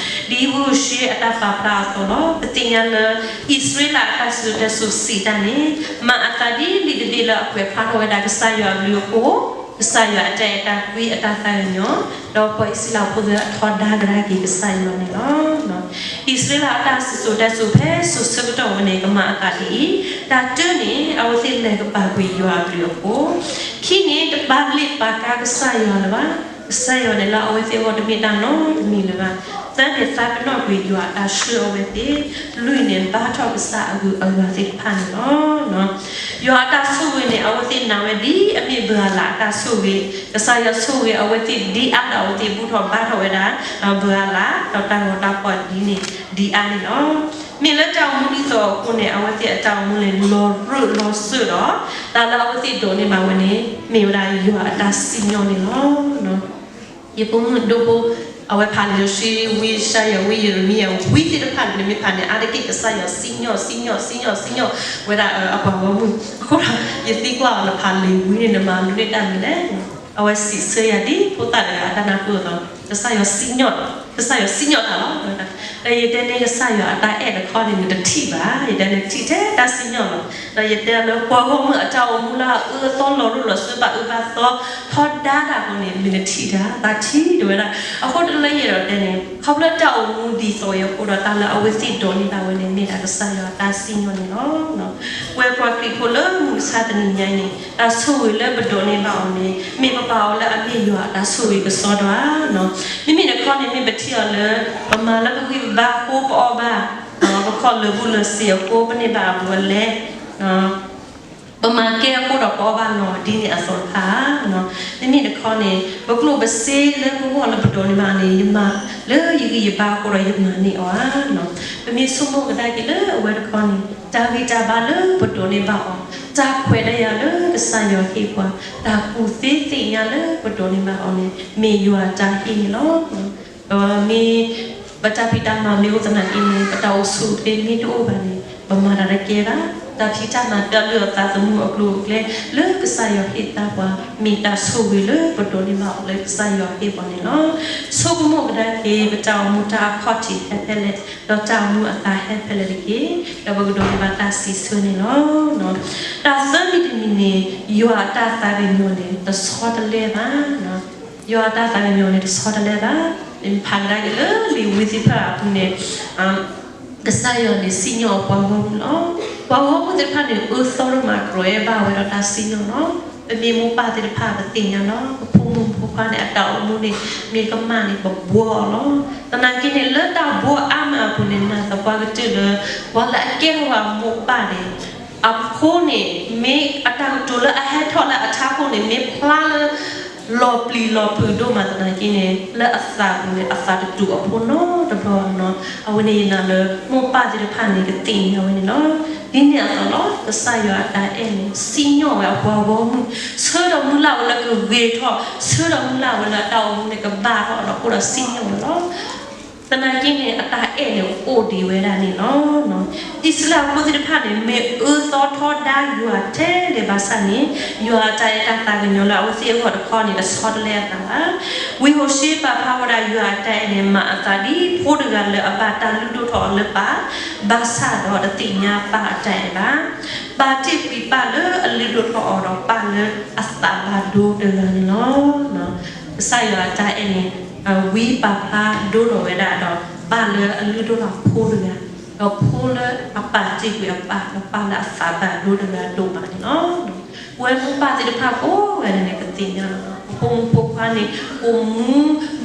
လီၤ. ဒ်ဝ့ၢ်ဧိၤၡ့ၣ်အတၢ်ပာ်ဖျါအသိးလီၤ. ပသ့ၣ်ညါလၢ အံၣ်စရ့လးအတၢ်စံၣ်စိၤတဲစိၤစံးတၢ်န့ၣ် မၤအသးဒ်လံာ်တဘ့ၣ်လၢအကွဲးဖျါထီၣ်ဝဲဒၣ်ကစၢ်ယွၤအဘျုးအဖှိၣ်, ကစၢ်ယွၤအတၢ်အဲၣ်တၢ်ကွံအတၢ်သးကညီၤ, ဒီးပှၤအံၣ်စရ့လးဖိသ့ၣ်အထီဒါကဒါက့ၤကစၢ်ယွၤန့ၣ်လီၤ. အံၣ်စရ့လးအတၢ်စံၣ်စိၤတဲစိၤဖဲစိၤဆၢကတီၢ်ဝဲန့ၣ် ကမၤအသးဒ်အံၤ, တၢ်တၢန့ၣ် အဝဲသ့ၣ်လဲၤကပာ်ကွံာ်ယွၤအဘျုးအဖှိၣ်, ခံန့ၣ် တပာ်လ့ၣ်ပာ်ကါကစၢ်ယွၤလၢၤဘၣ်. ကစၢ်ယွၤန့ၣ်လၢအဝဲသ့ၣ်အဂီၢ်တမ့ၢ်တၢ်နီတမံၤလၢၤဘၣ်. သၢန့ၣ်သးပ့ၤနီၣ်ကွံာ်ယွၤအတၢ်ဆှၢအဝဲသ့ၣ်, လွံၢ်န့ၣ်ဘါထီၣ်ကစၢ်အဂုၤအဂၤသ့ၣ်တဖၣ်န့ၣ်လီၤ. ယွၤအတၢ်ဆိၣ်ဂ့ၤန့ၣ် အဝဲသ့ၣ်နာ်ဝဲဒ်အမ့ၢ်ဘၤလးအတၢ်ဆိၣ်ဂ့ၤ, ကစၢ်ယွၤဆိၣ်ဂ့ၤအဝဲသ့ၣ်ဒ်အါဒီးအဝဲသ့ၣ်ဘူၣ်ထီၣ်ဘါထီၣ်ဝဲဒၣ် ဘၤလး ဒီးတၢ်ဂီၤတၢ်ဖီၣ်ဒ်န့ၣ်ဒ်အါန့ၣ်လီၤ. မ့ၢ်လၢတၢ်အိၣ်မူဒ်သိးအဃိန့ၣ် အဝဲသ့ၣ်အတၢ်အိၣ်မူန့ၣ် လီၤရၢၢ်လီၤစၢၢ်ဒီး တၢ်လၢအဝဲသ့ၣ်ဒိးန့ၢ်ဘၣ်ဝဲန့ၣ် မ့ၢ်ဝဲဒၣ်ယွၤအတၢ်စံၣ်ညီၣ်န့ၣ်လီၤ. ယဖိမုၣ်ဒိဖိ အဝဲဖးလံာ်စီဆှံဝံယၡါယၤ ဝံယရမံယၤ ဝံသ့ၣ်တဖၣ်န့ၣ် နမ့ၢ်ဖးန့ၣ် အါတက့ၢ်ကစၢ်ယွၤစံၣ်ညီၣ် စံၣ်ညီၣ် စံၣ်ညီၣ် စံၣ်ညီၣ်ဝဲဒၣ်အပှၤဂီၢ်မုၢ်. အဃိဒီး ယသံကွၢ်အီၤ နဖးလံာ်ဝံန့ၣ် နမၤလိန့ၢ်တၢ်မနုၤလဲၣ်. အဝဲစံးဆၢယၤဒ်ဖိသၣ်တဂၤအတၢ်နၢ်ပၢၢ်အသိး, ကစၢ်ယွၤစံၣ်ညီၣ်, ကစၢ်ယွၤစံၣ်ညီၣ်တၢ်လီၤ. ဒီးယတဲန့ၢ်ကစၢ်ယွၤအတၢ်အဲၣ်တခီန့ၣ် နတထံၣ်ဘၣ်, ယတဲနထံၣ်ထဲတၢ်စံၣ်ညီၣ်လီၤ. ဒီးယတဲလၢပှၤဂီၢ်မုၢ်အတၢ်အိၣ်မူလၢအအၢအသီလီၤရူၣ်လီၤစၢၤ ဘၣ်အၢဘၣ်သီ ထီဒါတၢ်အဃိန့ၣ် မ့ၢ်နထံၣ်တၢ်, ဘၣ်ထံၣ်တဝဲဒၣ်. အဃိတလၢယအဲၣ်ဒိးတဲန့ၣ် ခီဖျိတၢ်အိၣ်မူဒ်သိးအံၤအဃိဒီး တၢ်လၢအဝဲသ့ၣ်ဒိးန့ၢ်ဘၣ်ဝဲန့ၣ် မ့ၢ်ဒၣ်ကစၢ်ယွၤအတၢ်စံၣ်ညီၣ်န့ၣ်လီၤ. ပဝဲပှၤခရံာ်ဖိလၢမုၢ်မဆါတနံၤညါအံၤန့ၣ် တၢ်ဆိၣ်ဂ့ၤလၢပဒိးန့ၢ်ဘၣ်အီၤန့ၣ် မ့ၢ်ပပာ်အီၤလၢအမ့ၢ်ယွၤအတၢ်ဆိၣ်ဂ့ၤကစီဒီဧါ. မ့မ့ၢ်တခီန့ၣ် မ့ၢ်ပထံၣ်အီၤလၢ ပမၤလၢပဂံၢ်ပဘါအဃိပအီၣ်ဘၣ်, ပခီၣ်လၢာ်ဘူၣ်လၢာ်စ့ၤအဃိ ပန့ၢ်ဘၣ်အဘူးအလဲ ပမၤကဲအဃိဒီးပအီၣ်ဘၣ်နီၤ ဒ်န့ၣ်အသိးတဖၣ်ဧါ. မ့မ့ၢ်တခီန့ၣ် ပကျိၣ်ပစ့လၢပဂီၢ်လၢပဒိးန့ၢ်ဘၣ်န့ၣ် ယမၤလၢယဂံၢ်ယဘါအဃိဒီးယမၤန့ၢ်အီၤဧါ. ပမ့ၢ်ဆိကမိၣ်ကဒါက့ၤလၢအဝဲတခီန့ၣ် တၢ်ဂံၢ်တၢ်ဘါလၢပဒိးန့ၢ်ဘၣ်အီၤ, တၢ်ခွဲးတၢ်ယာ်လၢကစၢ်ယွၤဟ့ၣ်ပှၤ, တၢ်ကူၣ်သ့သ့ၣ်ညါလၢပဒိးန့ၢ်ဘၣ်အီၤန့ၣ် မ့ၢ်ယွၤအတၢ်ဟ့ၣ်န့ၣ်လီၤ. ပမ့ၢ် ပတၢ်ဖံးတၢ်မၤမ့ၢ်အိၣ်သနာ်က့န့ၣ် ပတၢ်အိၣ်ဆူၣ်အိၣ်ချ့မ့ၢ်တအိၣ်ဘၣ်န့ၣ် ပမၤတၢ်တကဲဘၣ်. တၢ်ဖံးတၢ်မၤ တၢ်လုၢ်အီၣ်သးသမူအကျိၤအကျဲ လၢကစၢ်ယွၤဟ့ၣ်သါပှၤ မ့ၢ်တၢ်ဆိၣ်ဂ့ၤလၢပဒိးန့ၢ်ဘၣ်အီၤလၢကစၢ်ယွၤဟ့ၣ်ပှၤန့ၣ်လီၤ. ဆိကမိၣ်ကဒါက့ၤ ပတၢ်အိၣ်မူတၢ်အခီၣ်ထံးဟဲဖဲလဲၣ်, ဒီးတၢ်အိၣ်မူအသးဟဲဖဲလဲၣ်တက့ၢ်, ဒီးပကဒိးန့ၢ်ဘၣ်တၢ်စံးဆၢန့ၣ်လီၤ. တၢ်သၢမံၤတမံၤန့ၣ် ယွၤအတၢ်သးကညီၤန့ၣ် တဆီတလဲဘၣ်. ယွၤအတၢ်သးကညီၤန့ၣ် တဆီတလဲဘၣ်. ဖးကဒါက့ၤလၢလံာ်ဝံသ့ၣ်တဖၣ်အပူၤန့ၣ် ကစၢ်ယွၤန့ၣ်စံၣ်ညီၣ်အပှၤဂီၢ်မုၢ်လီၤ. ပှၤဂီၢ်မုၢ်သ့ၣ်တဖၣ်န့ၣ် အၢသီဒိၣ်မး ကြၢးအဲၣ်ဘၣ်ဝဲဒီးတၢ်စံၣ်ညီၣ်လီၤ. ပမ့ၢ်မိၢ်ပၢ်သ့ၣ်တဖၣ် ပသ့ၣ်ညါလီၤ. ပဖိမုၣ်ဖိခွါန့ၣ် အတၢ်အိၣ်မူန့ၣ် မ့ၢ်ကမၣ်န့ၣ် ပဘှီအီၤလီၤ. သနာ်က့န့ၣ် လၢတၢ်ဘှီအါမးအပူၤန့ၣ် နာ်သပှၢ်ကတၢၢ်လၢ ပှၤလၢအကဲထီၣ်ဝဲမိၢ်ပၢ်န့ၣ် အဖိန့ၣ် မ့ၢ်အတၢ်ကတိၤလၢအဟဲထီၣ်လၢအထါခိၣ်န့ၣ် မ့ၢ်ဖျါလၢ လီၤပျံၤလီၤဖုးဒိၣ်မးသနာ်က့န့ၣ် လၢအသးပူၤန့ၣ် အသးတတူာ်အဖိနီတဘျီဘၣ်နီၤ. အဝဲန့ၣ်ယနာ်လၢ မိၢ်ပၢ်သ့ၣ်တဖၣ်န့ၣ် ကသ့ၣ်ညါဝဲန့ၣ်လီၤ. ဒ်န့ၣ်အသိးလီၤ ကစၢ်ယွၤအတၢ်အဲၣ်န့ၣ် စံၣ်ညီၣ်ဝဲအပှၤဂီၢ်မုၢ်, ဆၢဒီးမုၢ်လၢ်ဝဲလၢကဂ့ၤထီၣ်, ဆၢဒီးမုၢ်လၢ်ဝဲလၢအတၢ်အိၣ်မူန့ၣ် ကဘၣ်ထီၣ်ဒီး အိၣ်ဒီးစံၣ်ညီၣ်ဝဲလီၤ. သနာ်က့န့ၣ် အတၢ်အဲၣ်န့ၣ်အိၣ်ဒံးဝဲဒၣ်န့ၣ်လီၤ. အံၣ်စရ့လးဖိသ့ၣ်တဖၣ်န့ၣ် မ့ၢ်အၢသီထီဒါယွၤထဲလဲၣ်ဘၣ်ဆၣ်န့ၣ် ယွၤအတၢ်အဲၣ်တၢ်သးကညီၤလၢအဝဲသ့ၣ်အဂီၢ်တခီန့ၣ် တဆီတလဲအသးဘၣ်. ဝံဟိၤၡ့ပာ်ဖျါဝဲဒၣ်ယွၤအတၢ်အဲၣ်န့ၣ် မၤအသးဒ်ဖိတဂၤလၢအဘၣ်တၢ်လုၢ်ဒိၣ်ထီၣ်အီၤလၢပၢ် ဘၣ်ဆၣ်ဒီးတသ့ၣ်ညါပၢ်အတၢ်အဲၣ်ဘၣ်. ပၢ်တ့ၢ်ကွံာ်ပၢ်လၢအလုၢ်ဒိၣ်ထီၣ်အီၤဒီးပၢ်လၢအသးဘၣ်ဒိတဂၤန့ၣ်လီၤ. ကစၢ်ယွၤအတၢ်အဲၣ်န့ၣ် ဝံပာ်ဖျါဒိလီၤဝဲဒၣ်ဒီး ပၢ်လၢအလုၢ်ဒိၣ်ထီၣ်ဖိတဂၤ, ဒီးဖိလၢအပၢ်တ့ၢ်ကွံာ်အပၢ် ဒီးပၢ်လၢအသးဘၣ်ဒိတဂၤဒိၣ်မးန့ၣ်လီၤ. ပဝဲမိၢ်ပၢ်သ့ၣ်တဖၣ်ကိးဂၤဒဲးန့ၣ် ပသ့ၣ်ညါလီၤ. ပဖိမုၣ်ဖိခွါန့ၣ် အိၣ်မူ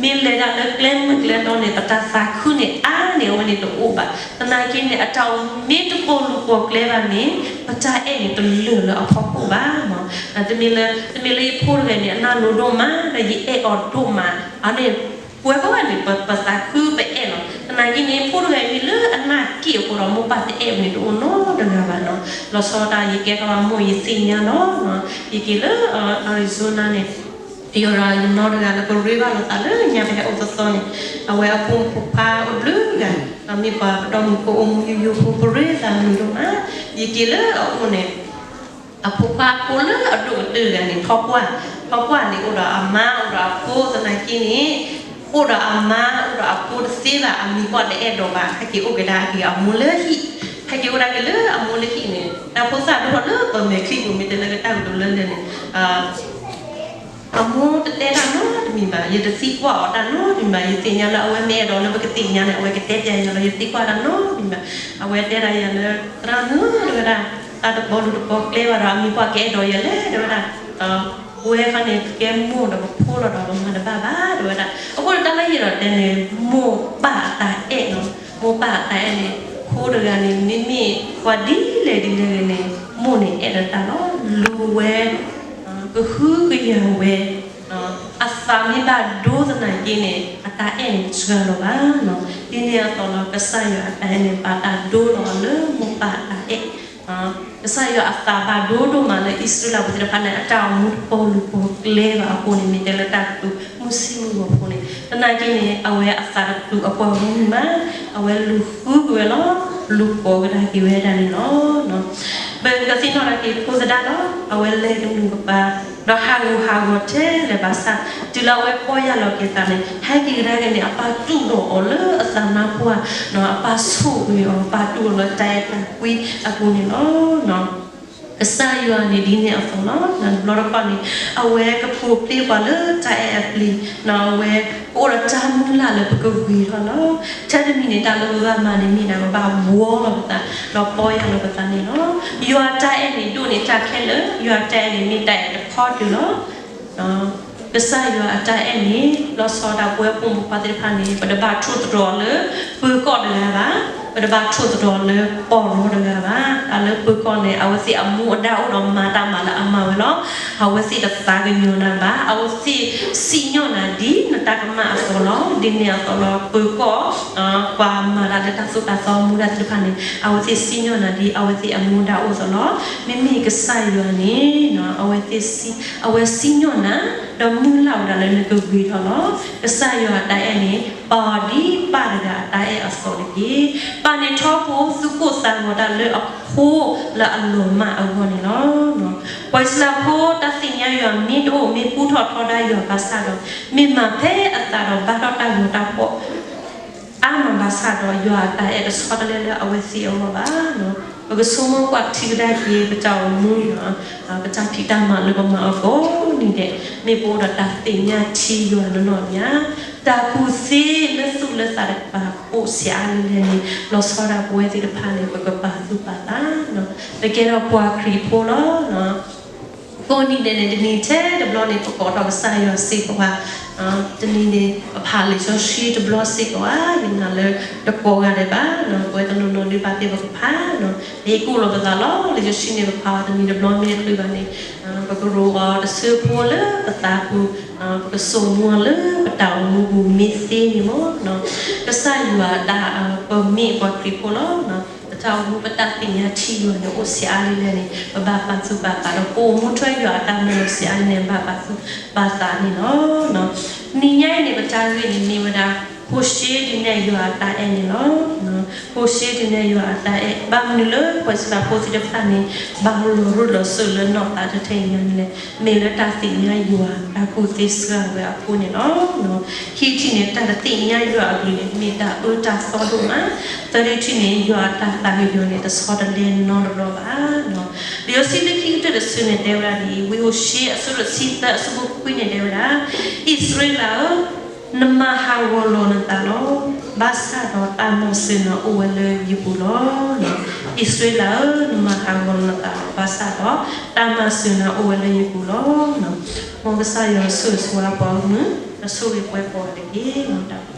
မ့ၢ်လဲၤဒၣ်လၢကျဲမုၢ်ကျဲတီန့ၣ် ပတၢ်သးခုန့ၣ်အါန့ၢ်အဝဲန့ၣ်တအိၣ်ဘၣ်. သနာ်က့န့ၣ် အတၢ်အိၣ်မူမ့ၢ်တပိာ်လုၢ်ပိာ်ကျဲဘၣ်န့ၣ် ပတၢ်အဲၣ်န့ၣ်တလၢာ်လၢအဖီခိၣ်ဘၣ်. တမ့ၢ်လၢ တမ့ၢ်လၢယဖိတဂၤန့ၣ် အနၢ်လိၤဒိၣ်မး ဒီးယအဲၣ်အီၤဒိၣ်မး အန့ၣ် ပဝဲကိးဂၤန့ၣ် ပသးခုပအဲၣ်လီၤ. သနာ်က့န့ၣ် ဖိတဂၤမ့ၢ်လၢအနၢ်က့ၣ်အဃိဒီး မိၢ်ပၢ်တအဲၣ်ဝဲန့ၣ်တအိၣ်နီတဂၤဘၣ်နီၤ. လီၤဆီဒၣ်တၢ် ယကဲထီၣ်ဝဲမိၢ် ယသ့ၣ်ညါလီၤ. ယက့ၤလၢ Arizona န့ၣ် ယဒီးယနီတဂၤလၢပရ့ဘၣ်လိာ်သးလၢညါပဟဲအိၣ်သီသီန့ၣ် အဝဲအဖိမုၣ်ဖိခွါအိၣ်တဘျုးဂၤ ဒီးမ့ၢ်ပှၤပဒီမုၢ်ဖိအိၣ်မူယိယိဖိ ပရ့သးမုာ်ဒိၣ်မး. ယက့ၤလၢအအိၣ်န့ၣ် အဖိခွါဖိလၢအဒိၣ်ကတၢၢ်တဂၤန့ၣ် ထီၣ်ပှၢ်, ထီၣ်ပှၢ်န့ၣ် အိၣ်ဒီးအမါ အိၣ်ဒီးအဖိသနာ်က့န့ၣ် အိၣ်ဒီးအမါ အိၣ်ဒီးအဖိတသ့ဘၣ် အမံၤပှၢ်တအဲၣ်ဒိးဘၣ် ဟဲက့ၤအိၣ်ကဒါက့ၤအမိၢ်လၢဟံၣ်, ဟဲက့ၤအိၣ်ဒၣ်က့ၤလၢအမိၢ်လၢဟံၣ်န့ၣ် တၢ်ဖိသၣ်ဒိၣ်ထီၣ်လၢပမဲာ်ချံပူၤ မ့ၢ်တဲလၢကတၢ်ကတိၤလၢလၢာ်န့ၣ် အမိၢ်တတဲတၢ်နီတမံၤဘၣ်, ယတသံကွၢ်အီၤတၢ်နီတမံၤဘၣ်, ယသ့ၣ်ညါလၢအဝဲမ့ၢ်အဲၣ်ဒိးလၢပကသ့ၣ်ညါန့ၣ် အဝဲကတဲပျးယၤလီၤ, ယသံကွၢ်တၢ်နီတမံၤဘၣ်. အဝဲတဲဒၣ်ယၤလၢ သရၣ်မုၣ် တဲဝဲဒၣ်, တၢ်တဘီလူၤတဘီကျဲဘၣ်ဒီး အမံၤပှၢ်ကအဲၣ်ဒိးယၤလဲၣ် တဲဝဲဒၣ်, ပဝဲခီန့ၣ် ပကဲမိၢ်ဒီးပဖိလီၤဒီး ပမၤတဘၣ်ဘၣ် တဲဝဲဒၣ်. အဃိဒီးတၢ်လၢယအဲၣ်ဒိးတဲန့ၣ် မိၢ်ပၢ် မိၢ်ပၢ်အတၢ်အဲၣ်န့ၣ် ဖိတဂၤန့ၣ် မ့မ့ၢ်ပှၤဒ်လဲၣ်ဒ်လဲၣ်ဂ့ၤန့ၣ် မိၢ်န့ၣ်အဲၣ်ဒီးတၢ်လီၤ. လူၤဝဲ, ကဟုကယာ်ဝဲ, အသးမ့ၢ်ဘၣ်ဒိသနာ်က့န့ၣ် အတၢ်အဲၣ်န့ၣ်တစှၤလီၤဘၣ်. ဒ်န့ၣ်အသိးလီၤ ကစၢ်ယွၤအတၢ်အဲၣ်န့ၣ် ဘၣ်တၢ်ဒိလီၤအီၤလၢမိၢ်ပၢ်အတၢ်အဲၣ် ကစၢ်ယွၤအသးဘၣ်ဒိဒိၣ်မးလၢအံၣ်စရ့လးဖိသ့ၣ်တဖၣ်န့ၣ် အတၢ်အိၣ်မူတပီၤလုၢ်ပီၤကျဲဘၣ်အဃိန့ၣ် မ့ၢ်တဲလၢတၢ်ကတိၤမုၢ်ဆ့ၣ်မုၢ်ဂီၤဖိန့ၣ် သနာ်က့န့ၣ် အဝဲအသးတတူာ်အပှၢ်မုၢ်မး, အဝဲလူၤဃုက့ၤဝဲလီၤ, လူၤကိးကဒါက့ၤဝဲဒၣ်န့ၣ်လီၤ. ပကသ့ၣ်နီၣ်ထီၣ်က့ၤဖိသဒါလီၤ. အဝဲလဲၤကနူၤကပၤ ဒီးဟးဂူာ်ဟးဂီၤထဲလဲၣ် ဘၣ်ဆၣ် တုၤလၢအဝဲပီၢ်ယၢ်လီၤက့ၤအသးန့ၣ် ဟဲက့ၤကဒါက့ၤန့ၣ် အပၢ်တူၢ်လိာ်အီၤလၢအသးနါပှၢ်, အပၢ်ဆိၣ်ဂ့ၤအီၤ အပၢ်တူၢ်လိာ်လၢတၢ်အဲၣ်တၢ်ကွံအပူၤန့ၣ်လီၤ. ကစၢ်ယွၤန့ၣ်ဒ်န့ၣ်အသိးလီၤ. တဘျီတခီၣ်န့ၣ် အဝဲကပူၤဖျဲးပှၤလၢတၢ်အဲၣ်အပျံၤ, အဝဲကအိၣ်ဒီးတၢ်မုၢ်လၢ်လၢပကဂ့ၤထီၣ်လီၤ. ထဲတမံၤန့ၣ် တၢ်လၢပဘၣ်မၤန့ၣ်မ့ၢ်ဒၣ် ပဘၣ်ဘှီလီၤပသး ဒီးပီၢ်ယၢ်လီၤပသးန့ၣ်လီၤ. ယွၤတၢ်အဲၣ်န့ၣ် ဒိၣ်န့ၢ်တၢ်ခဲလၢာ်, ယွၤတၢ်အဲၣ်န့ၣ် မ့ၢ်တၢ်အဲၣ်တခီတုၤလီၤ. ကစၢ်ယွၤအတၢ်အဲၣ်န့ၣ် လီၤဆီဒၣ်ပဝဲပိာ်မုၣ်ဖိသ့ၣ်တဖၣ်န့ၣ် ပတဘၣ်ထိၣ်သတြီၤလၢပၢၤကီၢ်တဂၤဘၣ်, ပတဘၣ်ထိၣ်သတြီၤလၢပီၢ်ရီတဂၤဘၣ်. တၢ်လၢပၢၤကီၢ်န့ၣ် အဝဲသ့ၣ်အမူအဒါအိၣ်ဒီးမၤတၢ်မၤလၢအမၤဝဲလီၤ. အဝဲသ့ၣ်တသးကညီၤနၤဘၣ်, အဝဲသ့ၣ်စံၣ်ညီၣ်နၤဒ်နတၢ်ကမၣ်အသိးလီၤ. ဒ်န့ၣ်အသိးလီၤ ပၢၤကီၢ် ပှၤမၤတၢ်လၢတၢ်သိၣ်တၢ်သီမူဒါသ့ၣ်တဖၣ်န့ၣ် အဝဲသ့ၣ်စံၣ်ညီၣ်နၤဒ်အဝဲသ့ၣ်အမူဒါအိၣ်အသိးလီၤ. မ့မ့ၢ်ကစၢ်ယွၤန့ၣ် အဝဲသ့ၣ်စံၣ်, အဝဲစံၣ်ညီၣ်နၤ ဒီးမုၢ်လၢ်ဝဲဒၣ်လၢနကဂ့ၤထီၣ်လီၤ. ကစၢ်ယွၤအတၢ်အဲၣ်န့ၣ် ပာ်အီၤဒ်ပၢ်တဂၤအတၢ်အဲၣ်အသိးတက့ၢ်. ပာ်န့ၢ်ထီဘိသူၣ်ကိၢ်သးဂီၤတၢ်လၢအဖိလၢအလီၤမၢ်အဂီၢ်န့ၣ်လီၤ. ပှၤအံၣ်စရ့လးဖိတၢ်သ့ၣ်ညါယွၤမ့ၢ်တအိၣ် မ့ၢ်ပူထီၣ်ထီဒါယွၤဘၣ်ဆၣ်ဒီး မ့ၢ်မၤဖဲအသးဒီးဘၣ်ထီၣ်တၢ်ဂီၤတၢ်ဖီၣ် အါမးဘၣ်ဆၣ်ဒီး ယွၤအတၢ်အဲၣ်တဆီတလဲလၢအဝဲသ့ၣ်အဂီၢ်ဘၣ်. ပကဆိကမိၣ်ကွၢ်ထံကဒါက့ၤ ပတၢ်အိၣ်မူန့ၣ် ပတၢ်ဖံးတၢ်မၤလၢပမၤအီၤကိးနံၤဒဲး မ့ၢ်ပအိၣ်ဒီးတၢ်သ့ၣ်ညါထံယွၤနီၢ်နီၢ်မ့ၢ်ဧါ. တၢ်ကူၣ်သ့လၢသူၣ်လၢသးတကပၤအိၣ်ဆံးအါလဲၣ်န့ၣ် လီၤဆီဒၣ်ပဝဲသ့ၣ်တဖၣ်န့ၣ် ပကပာ်သူၣ်ပာ်သး ပကဲထီၣ်ပှၤခရံာ်ဖိလီၤ. ကိးနံၤဒဲးန့ၣ် တနံၤထဲတဘျီန့ၣ် ပကိးထီၣ်ကစၢ်ယွၤစ့ၢ်ကီးဧါ. တနံၤန့ၣ် ပဖးလံာ်စီဆှံတဘျီစ့ၢ်ကီးဧါ. ယနာ်လၢတကိးဂၤဒဲးဘၣ်, ပဝဲတနီၤနီၤဒုးဘၣ်သ့ၣ်ပကဖး, ဟ့ၣ်ကူၣ်လီၤပသးလီၤ. လံာ်စီဆှံန့ၣ် ပဖးအီၤတနံၤတဘျီမ့ၢ်တချုးဘၣ်န့ၣ် ပကရိအီၤတဆၢဖိလၢပသးပူၤ, ပကစိာ်မူအီၤလၢပတၢ်အိၣ်မူပူၤမ့ၢ်သ့န့ၣ်မ့ၢ် ကစၢ်ယွၤတၢ် ပမ့ၢ်ပှၤခရံာ်ဖိလီၤ. ပတၢ်အိၣ်မူပတၢ်သ့ၣ်ညါထံယွၤန့ၣ် အိၣ်ဆံးအါလဲၣ်န့ၣ် ပဘၣ်ပာ်သူၣ်ပာ်သးဒီး ပအိၣ်မူထွဲယွၤအတၢ်မၤလိာ်ဆံးအါလဲၣ်န့ၣ် ဘၣ်ပာ်သူၣ်ပာ်သးန့ၣ်လီၤ. နံၤညါအံၤန့ၣ် ပတၢ်ဂ့ၢ်န့ၣ်မ့ၢ်ဝဲဒၣ် ဖိၣ်ရှ့ဒုးနဲၣ်ယွၤအတၢ်အဲၣ်န့ၣ်လီၤ. ဖိၣ်ရှ့ဒုးနဲၣ်ယွၤအတၢ်အဲၣ် ဘၣ်မနုၤလၢပှၤအံၣ်စရ့လးဖိသ့ၣ်တဖၣ်န့ၣ် ဘၣ်လီၤရူၢ်လီၤစၢၤလၢနီၢ်သးတထံၣ်ညါန့ၣ်လဲၣ်. မ့ၢ်လၢတၢ်သ့ၣ်ညါယွၤ တၢ်ကူၣ်သ့စှၤဝဲအဃိန့ၣ်လီၤ. ခံထံၣ်န့ၣ် တၢ်တသ့ၣ်ညါယွၤအကလုၢ်န့ၣ် မ့ၢ်တၢ်အၢတၢ်သီဒိၣ်မး. သၢထံၣ်န့ၣ် ယွၤအတၢ်သးကညီၤန့ၣ် တဆီတလဲနီတဘျီဘၣ်. လံာ်စီဆှံလၢခံကတၢၢ်တဆၢန့ၣ် တဲဝဲဒၣ်ဒ်အံၤ, ဝံဧိၤၡ့အဆၢဒိၣ်တဆံသၢ အဆၢဖိခွံန့ၣ် တဲဝဲဒၣ်, အံၣ်စရ့လးဧၢ, နမၤဟးဂီၤလီၤနသးလီၤ. ဘၣ်ဆၣ်ဒီးတၢ်မၤစၢၤနၤအိၣ်ဝဲလၢယပူၤလီၤ. အံၣ်စရ့လးဧၢ, နမၤဟးဂီၤလီၤနသးလီၤ. ဘၣ်ဆၣ်ဒီးတၢ်မၤစၢၤနၤအိၣ်ဝဲလၢယပူၤလီၤ. မ်ကစၢ်ယွၤဆိၣ်ဂ့ၤဆိၣ်ဝါပှၤဂီၢ်မုၢ်, ဒီးဆိၣ်ဂ့ၤပှၤကိးဂၤဒဲးတက့ၢ်.